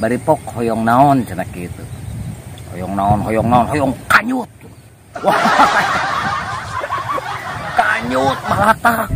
Bari pok hoyong naon cenah kitu. Hoyong naon, hoyong naon, hoyong kanyut. Wah. Kanyut malatak.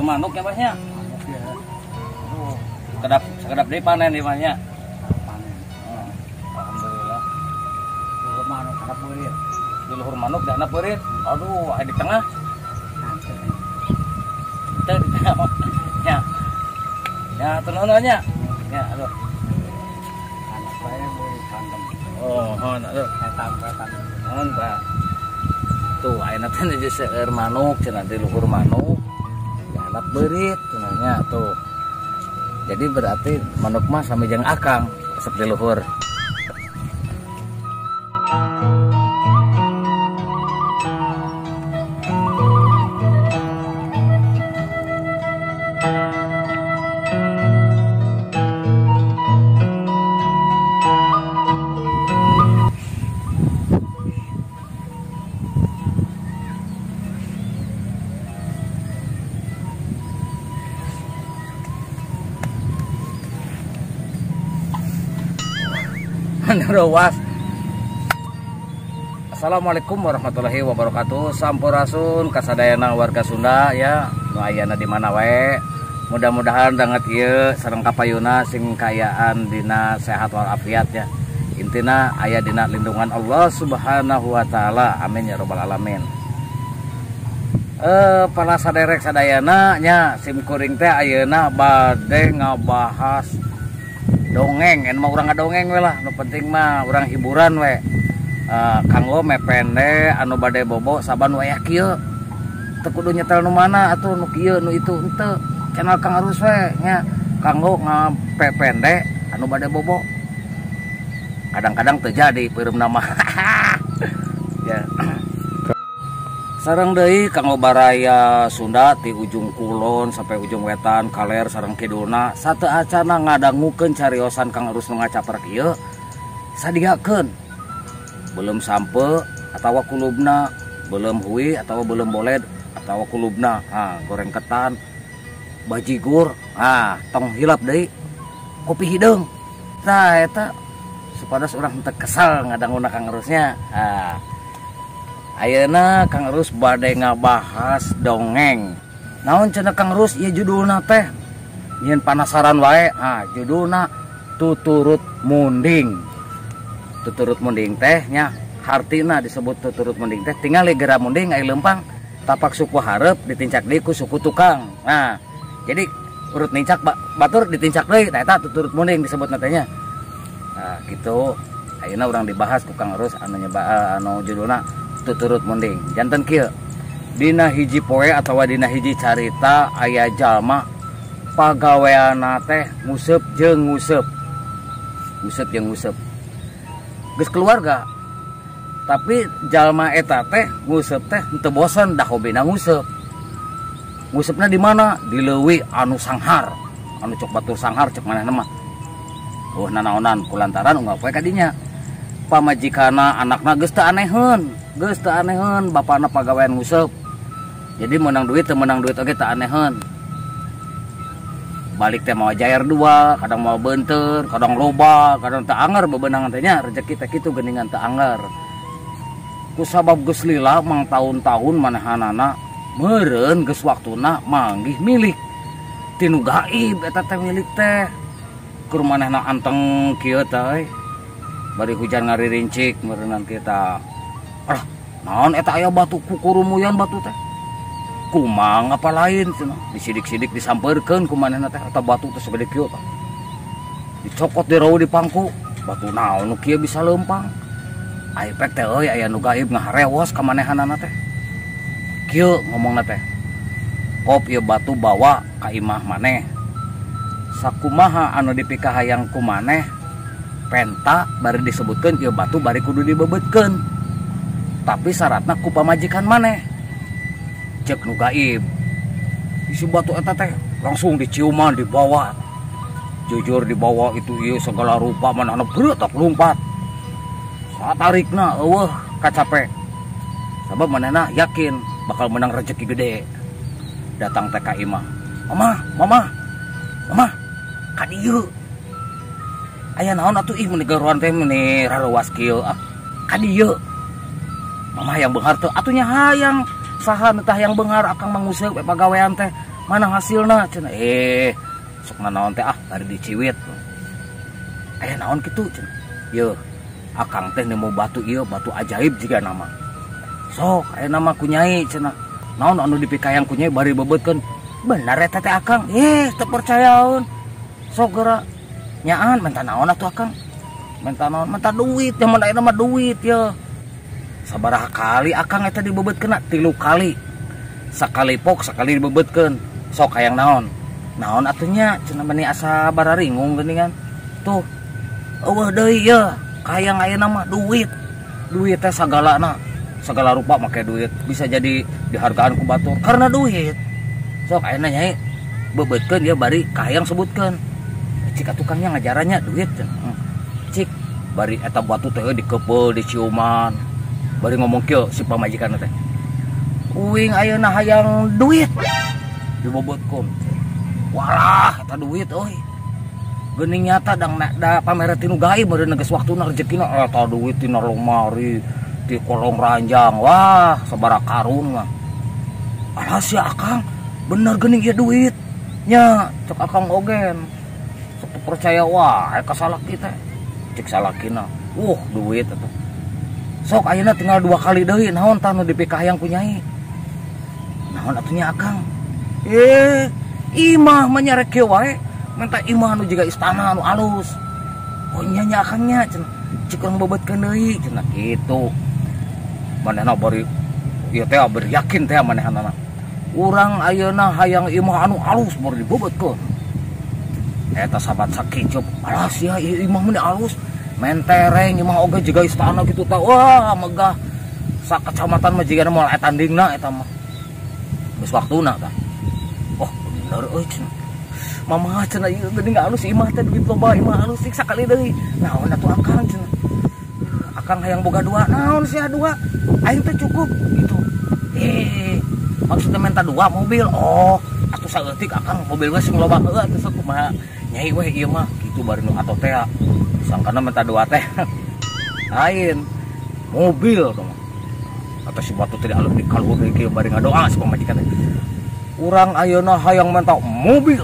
Manuk ya Masnya? Manuk ya. Oh, sekedap deui panen ieu Masnya. Panen. Oh, alhamdulillah. Luhur manuk kana beurit. Di luhur manuk dana beurit. Aduh, aya di tengah. Teu di tengah. Ya. Ya, turun nya. Ya, aduh. Anak bae beurit kandem. Oh, hon aduh. Eta bae Hon, Pak. Tuh, ayeuna teh nuju seueur manuk cenah di luhur manuk. Anak beurit cenahnya tuh. Jadi berarti manuk mah sami jeung akang resep di luhur. Rawas. Assalamualaikum warahmatullahi wabarakatuh. Sampurasun kasadayana warga Sunda ya. Nu ayana di mana wae. Mudah-mudahan danget ieu sareng kapayuna sing kayaan dina sehat walafiat ya. Intina aya dina lindungan Allah Subhanahu wa taala. Amin ya robbal alamin. Para saderek sadayana nya sim kuring teh ayeuna bade ngabahas dongeng, en mah urang ngadongeng we lah, nu penting mah urang hiburan we. Kanggo mepende anu bade bobo saban wayah kieu. Teu kudu nyetel nu mana atuh nu kieu nu itu henteu. Channel Kang Arus we nya kanggo ngapepende anu bade bobo. Kadang-kadang terjadi peureumna mah. Ya. Sareng deui kanggo baraya Sunda ti ujung kulon sampai ujung wetan kaler sareng kidulna sateu acana ngadangukeun cariosan Kang Arus nu ngacaprek ieu sadiakeun belum sampe atawa kulubna belum hui atawa belum boled atawa kulubna ah goreng ketan bajigur ah tong hilap deui kopi hideung tah eta supados urang teu kesel ngadanguna Kang Arusnya. Ah ayeuna Kang Arus bade ngabahas dongeng. Naon cenah Kang Arus ieu judulna teh? Nyeun panasaran wae. Ah, judulna Tuturut Munding. Tuturut Munding teh nya hartina disebut tuturut munding teh tingali geura munding aya leumpang tapak suku hareup ditincak deui ku suku tukang. Nah, jadi urut nincak batur ditincak deui tah eta tuturut munding disebutna teh nya. Nah, gitu. Ayeuna urang dibahas ku Kang Arus anu nyeba anu judulna Tuturut Munding. Janten kieu. Dina hiji poe atawa dina hiji carita aya jalma pagaweanna teh nguseup jeung nguseup. Nguseup jeung nguseup. Geus keluarga. Tapi jalma eta teh nguseup teh henteu bosen da hobina nguseup. Nguseupna di mana? Di leuwi anu sanghar. Anu cok batur sanghar cek manehna mah. Eueuh nanaonan kulantaran unggal poe ka dinya. Pamajikana anakna geus teu aneheun. Geus teu aneheun bapana pagawean nguseup. Jadi menang duit teu menang duit oge teu aneheun. Balik teh mawa jair dua, kadang mawa beunteur, kadang loba, kadang teu anger bebenangan teh nya rezeki teh kitu geuningan teu anger. Kusabab geus lila mang tahun-tahun manehanana meureun geus waktuna manggih milik. Tinu gaib eta teh milik teh. Keur manehna anteng kieu teh euy. Bari hujan ngaririncik meureunnan kita. Alah, Naon eta aya batu kukurumuyan batu teh. Kumang apa lain cenah. Disidik-sidik disampeurkeun ku manehna teh eta batu teh segede kieu tah. Dicokot di rau di pangku. Batu naon nu kieu bisa leumpang. Ai pek teh euy aya nu gaib ngaharewos ka manehanana teh. Kieu ngomongna teh. Kop ieu batu bawa ka imah maneh. Sakumaha anu dipikahayang ku maneh penta bari disebutkeun ieu batu bari kudu dibebetkeun. Tapi syaratna ku pamajikan maneh. Cek nu gaib. Isi batu eta teh langsung diciuman dibawa. Jujur dibawa itu ieu segala rupa manehna breutak lumpat. Satarikna eueuh kacape. Sabab manehna yakin bakal menang rezeki gede. Datang teh ka imah. Mama, mama. Mama, ka dieu. Aya naon atuh ih meuni garuan teh meuni raruas kieu ah. Ka dieu. Mama hayang beunghar teu atuh nya hayang saha nu tah hayang beunghar akang manguseup we pagawean teh. Mana hasilna cenah. Sok nanaon teh ah bari diciwit. Aya naon kitu cenah. Yeuh, akang teh nemu batu ieu, batu ajaib jiga nama. Sok aya nama ku nyai cenah. Naon anu dipikayang ku nyai bari bebetkeun. Bener eta teh akang. Teu percayaeun. Sok geura nyaan menta naon atuh akang. Menta naon? Menta duit, zaman ayeuna mah duit ye. Sabaraha kali akang eta dibebetkeun 3 kali. Sakali pok sakali dibebetkeun. Sok hayang naon? Naon atuh nya cenah meni asa bararingung geuningan. Tuh. Eueuh deui ye, hayang ayeuna mah duit. Duit teh sagalana. Segala rupa make duit bisa jadi dihargaan ku batur karena duit. Sok ayeuna nyai bebetkeun ye bari kahayang sebutkeun. Cik tukangnya ngajarannya duit cenah. Cik bari eta batu teh dikepeul diciuman. Bari ngomong kieu si pamajikan teh. Uing ayeuna hayang duit. Dibobotkeun. Walah eta duit euy. Geuning nyata dang da pamere tinu gaib meureun geus waktuna rejekina eta duit tina lemari di kolong ranjang. Wah, sabaraha karung mah. Alah sia akang, bener geuning ieu duit. Nya, cek akang ogen. Sok teu percaya wae ka salaki teh. Cek salakina, duit atuh. Sok ayeuna tinggal 2 kali deui naon tah nu dipikahayang ku nyai. Naon atuh nya akang? Imah mah nyarek kieu wae, minta imah nu jiga istana nu alus. Oh nya nya akang nya cenah. Cik urang bebetkeun deui cenah kitu. Manehna bari ieu teh beryakin teh manehanana. Urang ayeuna hayang imah anu alus bari dibebetkeun. Eta sahabat sakicup, alas ya ieu imah meni alus. Mentereng imah oge jiga istana kitu tah. Wah, megah. Sakecamatan mah jigana moal aya tandingna eta mah. Geus waktuna tah. Oh, bener euy cenah. Mama cenah ieu geuning alus imah teh duit loba imah alus cik sakali deui. Naon atuh akang cenah. Akang hayang boga 2, naon sia 2? Aing teh cukup gitu. Maksudnya minta 2 mobil. Oh, atuh saeutik akang mobil we sing loba heueuh atuh sok kumaha. Nyai we ieu mah kitu bari nu atoh teh. Sangkana minta 2 teh. Lain mobil tuh mah. Atau si batu tidak alus di kaluhur deui kieu bari ngadoa si pamajikan teh. Urang ayeuna hayang minta mobil.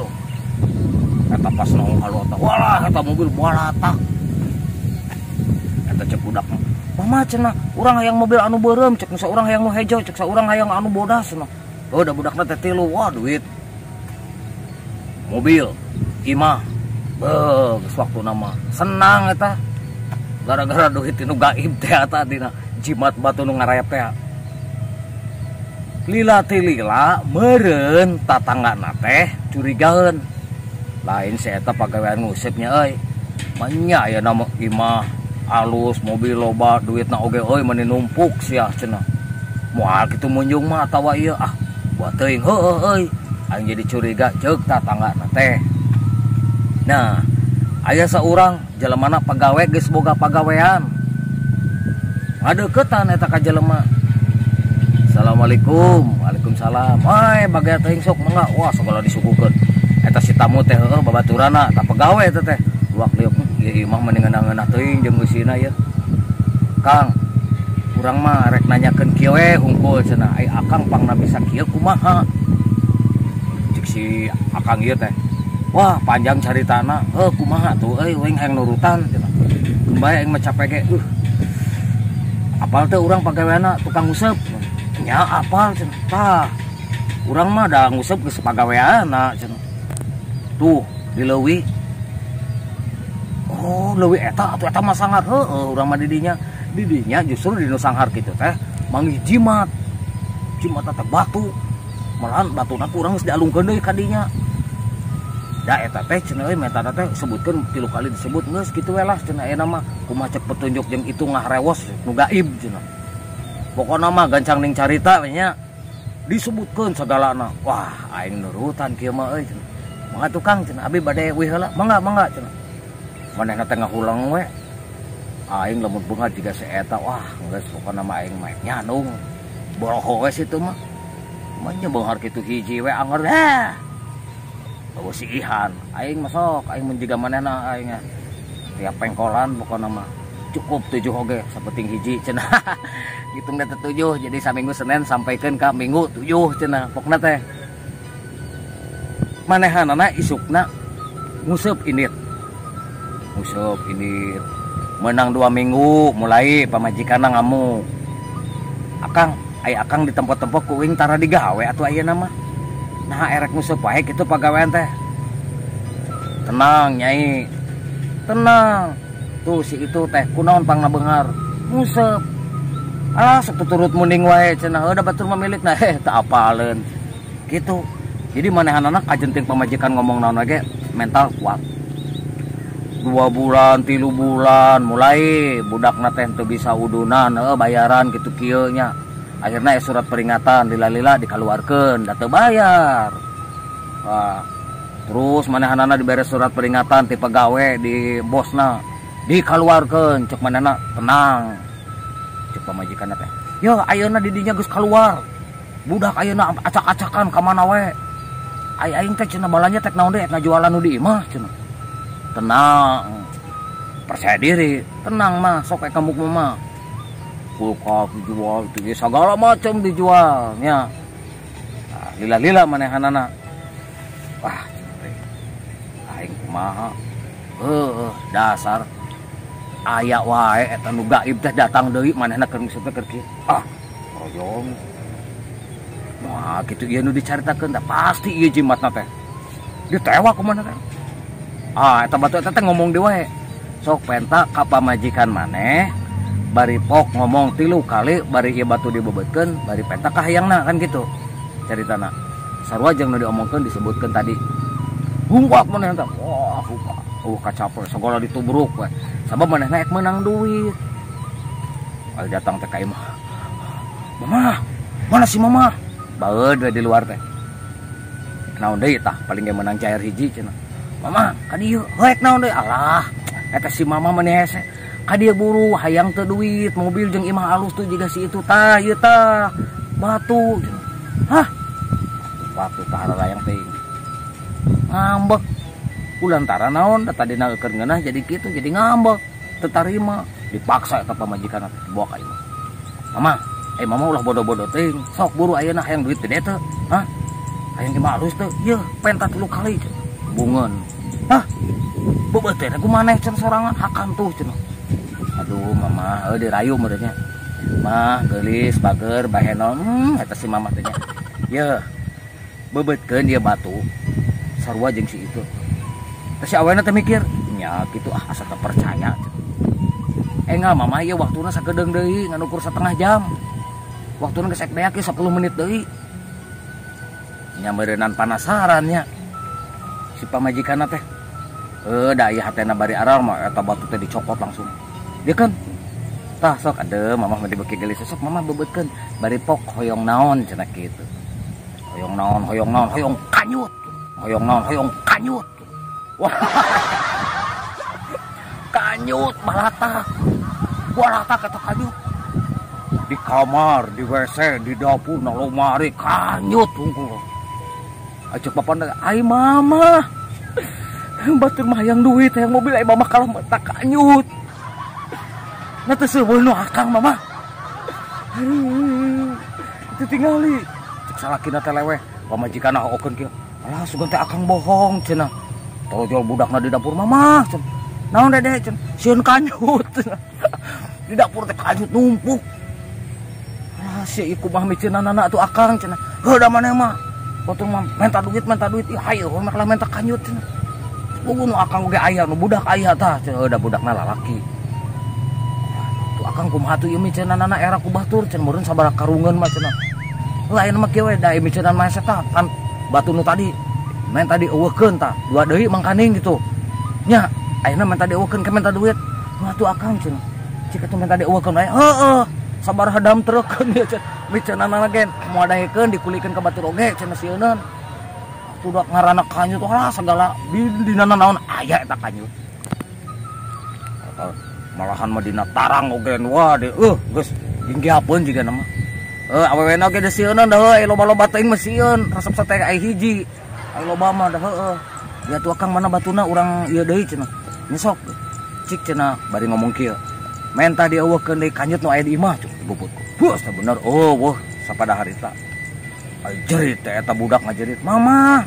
Eta pas nong halu eta walah eta mobil balatak. Eta cek budak mah. Mama cenah urang hayang mobil anu beureum cek nu saurang hayang nu hejo cek saurang hayang anu bodas cenah. Oh da budakna teh 3 wah duit. Mobil imah. Beuh geus waktuna mah senang eta. Gara-gara duit nu gaib teh eta dina jimat batu nu ngarayap teh. Lila ti lila meureun tatanggana teh curigaeun. Lain si eta pagawean ngusipnya euy. Manya aya nama imah alus mobil loba duitna oge euy meni numpuk sia cenah. Moal kitu munjung mah atawa ieu ah buat teuing heueuh euy. Aing jadi curiga ceuk tatanggana teh. Nah, aya saurang jelemana pagawe geus boga pagawean. Ngadeukeutan eta ka jelema. Assalamualaikum. Waalaikumsalam. Wae bagaya teuing sok mangga. Wah segala disuguhkeun. Eta si tamu teh heueuh babaturana ta pagawe eta teh. Luak liuk ieu imah meni ngeunah-ngeunah teuing jeung eusina ieu. Kang, urang mah rek nanyakeun kieu we hungkul cenah. Ai akang pangna bisa kieu kumaha? Cik si akang ieu teh. Wah, panjang caritana. Heuh kumaha tuh euy uing hayang nurutan cenah. Keun bae aing mah capek ge. Apal teh urang pagaweana tukang nguseup. Nya apal cenah. Tah. Urang mah da nguseup geus pagaweana cenah. Tuh di leuwi. Oh, leuwi eta atuh eta mah sangar heueuh urang mah di dinya. Di dinya justru di nu sanghar kitu teh manggih jimat. Jimat teh batu. Malahan batuna ku urang geus dialungkeun deui ka dinya. Da eta teh cenah euy meta teh sebutkeun 3 kali disebut geus kitu we lah cenah ayeuna mah kumaha cek petunjuk jeung itu ngahrewos nu gaib cenah. Pokona mah gancang ning carita we nya disebutkeun sagalana. Wah, aing nurutan kieu mah euy cenah. Mangga tukang cenah abi bade uih heula. Mangga mangga cenah. Manehna teh ngahuleng we. Aing lamun beunghar jiga si eta wah geus pokona mah aing mah nyanung. Boroho we situ mah. Mah nya beunghar kitu hiji we anger dah. Bawa si Ihan, aing masuk, aing mun jiga manehna aing tiap pengkolan pokona mah cukup 7 oge sapenting hiji cenah. Ngitung teh 7 jadi saminggu Senin sampaikeun ka Minggu 7 cenah pokna teh. Manehanana isukna nguseup indit. Nguseup indit. Menang 2 minggu mulai pamajikanna ngamuk. Akang, ai akang di tempat-tempat ku uing tara digawe atuh ayeuna mah. Nah erek nguseup wae kitu pagawean teh. Tenang nyai. Tenang. Tuh si itu teh kunaon pangna beunghar. Nguseup. Alah sok tuturut munding wae cenah heuh da batur mah milikna heh teu apaleun. Kitu. Jadi manehanana kajenting pamajikan ngomong naon ge mental kuat. 2 bulan, 3 bulan mulai budakna teh teu bisa udunan heuh bayaran kitu kieu nya. Akhirnya surat peringatan lila-lila dikeluarkan, da teu bayar. Wah, terus manehanana dibere surat peringatan ti pagawe di bosna dikeluarkan, cek manehna tenang. Cek pamajikanna teh, "Yo ayeuna di dinya geus kaluar. Budak ayeuna acak-acakan ka mana we. Ai aing teh cenah balanja tek naon deui ngajualan nu di imah cenah." Tenang. Percaya diri, tenang mah sok eka muk mah. Kulkas dijual, itu segala macam dijual nya. Nah, lila-lila manehanana. Wah, aing kumaha? Heuh, dasar aya wae eta nu gaib teh datang deui manehna keur nguseup teh keur kieu. Ah, royong. Wah, kitu ieu nu dicaritakeun teh pasti ieu jimatna teh. Ditewak kumaha teh? Ah, eta batu eta teh ngomong deui wae. Sok penta ka pamajikan maneh. Bari pok ngomong 3 kali bari ieu batu dibebetkeun bari penta ka hayangna kan gitu caritana. Sarua jeung nu diomongkeun disebutkeun tadi. Hungkak manehna teh. Wah, hungkak. Kacaper sagala ditubruk we. Sabab manehna ek meunang duit. Ari datang teh ka imah. Mama, mana si mama? Baeud we di luar teh. Naon deui tah paling ge meunang cair hiji cenah. Mama, ka dieu. Heuh naon deui? Alah, eta si mama meni hese. Ka dieu buru hayang teu duit, mobil jeung imah alus tuh jiga si itu tah, ieu tah. Batu. Hah? Batu tah hararayang teh. Ngambek. Ku lantaran naon da tadina keur ngeunah jadi kitu jadi ngambek. Teu tarima, dipaksa eta pamajikanna teh dibawa ka imah. Mama, mama ulah bodoh-bodoh teuing. Sok buru ayeuna hayang duit gede teu? Hah? Hayang imah alus teu? Yeuh, penta 3 kali cenah. Bungeun. Hah? Beubeut teh ku maneh cenah sorangan hakan tuh cenah. Aduh mama, heuh dirayu meureunnya. Mah geulis bager bahenol, eta si mama teh nya. Yeuh. Beubeutkeun ieu batu. Sarua jeung si itu. Teh si awena teh mikir, nya kitu ah asa teu percaya. Enggak mama ieu waktuna sakedeung deui ngan ukur setengah jam. Waktuna geus ek beak 10 menit deui. Nya meureunan panasaran nya. Si pamajikanna teh. Heuh da ieu hatena bari aral mah eta batu teh dicokot langsung. Dia kan tah sok adeu mama mah dibeuki geulis sok mama beubeutkeun bari pok hoyong naon cenah kitu. Hoyong naon, hoyong naon, hoyong kanyut. Hoyong naon, hoyong kanyut. Wah. Kanyut balatak. Balatak eta kanyut. Di kamar, di WC, di dapur, na lomari kanyut hungkul. Acuk bapak ai mama. Batur mah hayang duit, hayang mobil ai mama kalau tak kanyut. Nah teu seueuh nu akang mama. Aduh, itu tingali. Cek salakina teh leweh, pamajikanna hokokeun kieu. Alah sugan teh akang bohong cenah. Torojol budakna di dapur mama cenah. Naon dede cenah? Sieun kanyut. Di dapur teh kanjut numpuk. Alah sia ieu kumaha miceunanana atuh akang cenah. Heuh da maneh mah. Batur mah menta duit ieu hayu mah kalah menta kanjut cenah. Puguh nu akang oge aya nu budak aya tah cenah heuh da budakna lalaki. Tuh akang kumaha tuh ieu miceunanana era ku batur cenah meureun sabaraha karungeun mah cenah. Heuh ayeuna mah kieu we da miceunan mah hese tah kan batu nu tadi menta dieuweuhkeun tah dua deui mangkaning gitu. Nya ayeuna menta dieuweuhkeun ke menta duit. Wah tuh akang cenah. Cik atuh menta dieuweuhkeun bae. Heueuh sabaraha dam treukeun ieu cenah. Miceunanana ge moal daekeun dikulikeun ka batur oge cenah sieuneun. Tuh dak ngaranna kanjut lah segala dina naon aya eta kanjut. Malahan mah dina tarang oge wah de geus ginggiapeun jiga mah. Awewena oge da sieuneun da heuh loba-loba teuing mah sieun resep sate ai hiji. Ai loba mah da heueuh. Ya tuh akang mana batuna urang ieu deui cenah. Nyesok. Cik cenah bari ngomong kieu. Menta dieuweuhkeun deui kanjut nu aya di imah cuk bubutku. Heuh bener oh wah sapada harita. Ai jerit teh eta budak ngajerit. Mama.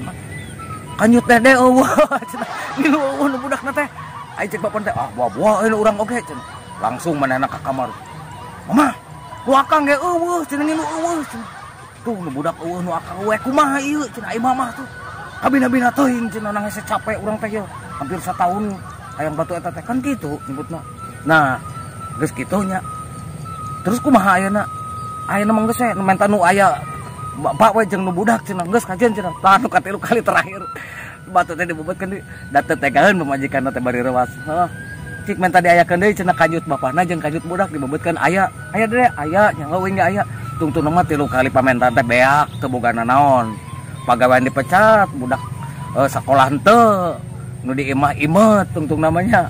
Kanjut teh de eueuh cenah. Ngilu eueuh nu budakna teh. Ai cek bapak teh ah buah-buah euy urang oge cenah. Langsung manehna ka kamar. Mama, nu akang ge eueuh cenah ngilu eueuh cenah. Tuh nu budak eueuh nu akang eueuh kumaha ieu cenah ai mamah tuh. Kabina-bina teuing cenah nang hese capek urang teh ieu. Hampir satahun hayang batu eta teh kan kitu nyebutna. Nah, geus kitu nya. Terus kumaha ayeuna? Ayeuna mah geus we nu menta nu aya bapak we jeung nu budak cenah geus kajen cenah. Tah nu katilu kali terakhir. Batu teh dibebetkeun deui. Da teu tegaeun pamajikanna teh bari reuas. Heuh. Cik menta diayakeun deui cenah kanjut bapana jeung kanjut budak dibebetkeun aya. Aya deui aya nya eueuh ge aya. Tungtungna mah 3 kali pamentan teh beak teu boga nanaon. Pagawean dipecat, budak sekolah henteu, nu di imah imet tungtung namanya.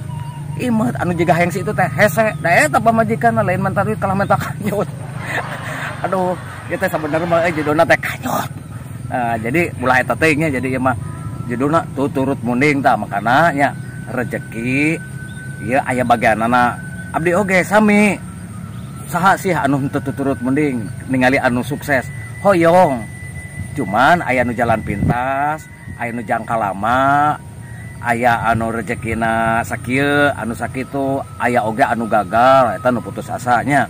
Imet anu jiga hayang si itu teh hese, da eta pamajikanna lain menta duit kalah menta kanjut. Aduh, ieu teh sabenerna mah judulna teh kanjut. Nah, jadi ulah eta teh nya jadi ieu mah judulna tuturut munding tah makana nya rejeki ieu aya bagianana. Abdi oge sami. Saha sih anu henteu tuturut munding ningali anu sukses hoyong. Cuman aya nu jalan pintas, aya nu jangka lama, aya anu rezekina sakieu, anu sakitu, aya oge anu gagal, eta nu putus asanya.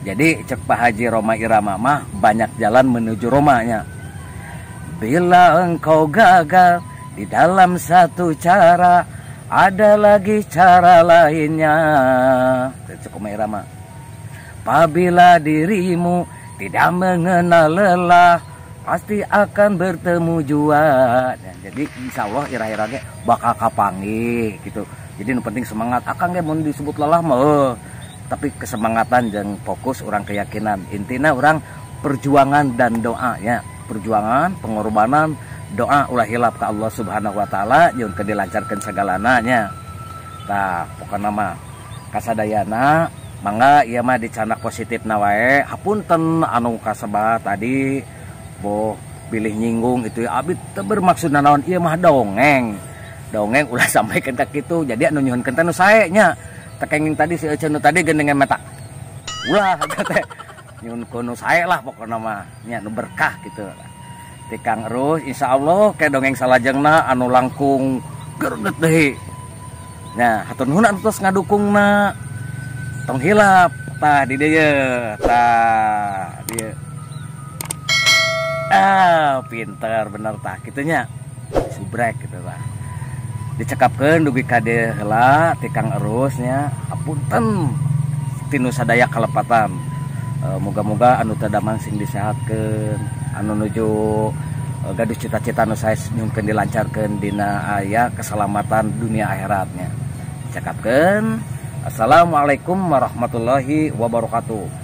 Jadi cek Pak Haji Rhoma Irama mah banyak jalan menuju Roma nya. Bila engkau gagal di dalam satu cara, ada lagi cara lainnya. Cek Rhoma Irama. Apabila dirimu tidak mengenal lelah, pasti akan bertemu jua. Nah, jadi insya Allah ira-ira ge bakal kapanggih gitu. Jadi nu penting semangat. Akang ge mun disebut lelah mah, tapi kesemangatan jeung fokus orang keyakinan. Intina orang perjuangan dan doa ya. Perjuangan, pengorbanan, doa ulah hilap ke Allah Subhanahu wa taala jeung keur dilancarkeun sagalana nya. Tah, pokona mah kasadayana mangga ieu mah dicandak positifna wae. Hapunten anu kasebat tadi boh pilih nyinggung itu ya abdi teu bermaksud nanaon ieu mah dongeng. Dongeng ulah sampaikan ka kitu. Jadi anu nyuhunkeun teh nu sae nya. Tekenging tadi si Ece nu tadi geuningan mata. Ulah teh nyuhunkeun nu sae lah pokona mah nya nu berkah gitu. Ti Kang Erus insyaallah ke dongeng salajengna anu langkung gerget deui. Nah, hatur nuhun anu tos ngadukungna. Tong hilap tah di dieu tah dieu. Ah, pinter bener tah kitunya. Subrek gitu tah. Dicekapkeun dugi ka dieu heula ti Kang Erus nya. Hapunten tinu sadaya kalepatan. Moga-moga anu teu damang sing disehatkeun, anu nuju gaduh cita-cita anu sae nyungkeun dilancarkeun dina aya keselamatan dunia akhiratnya. Cekapkeun. Assalamualaikum warahmatullahi wabarakatuh.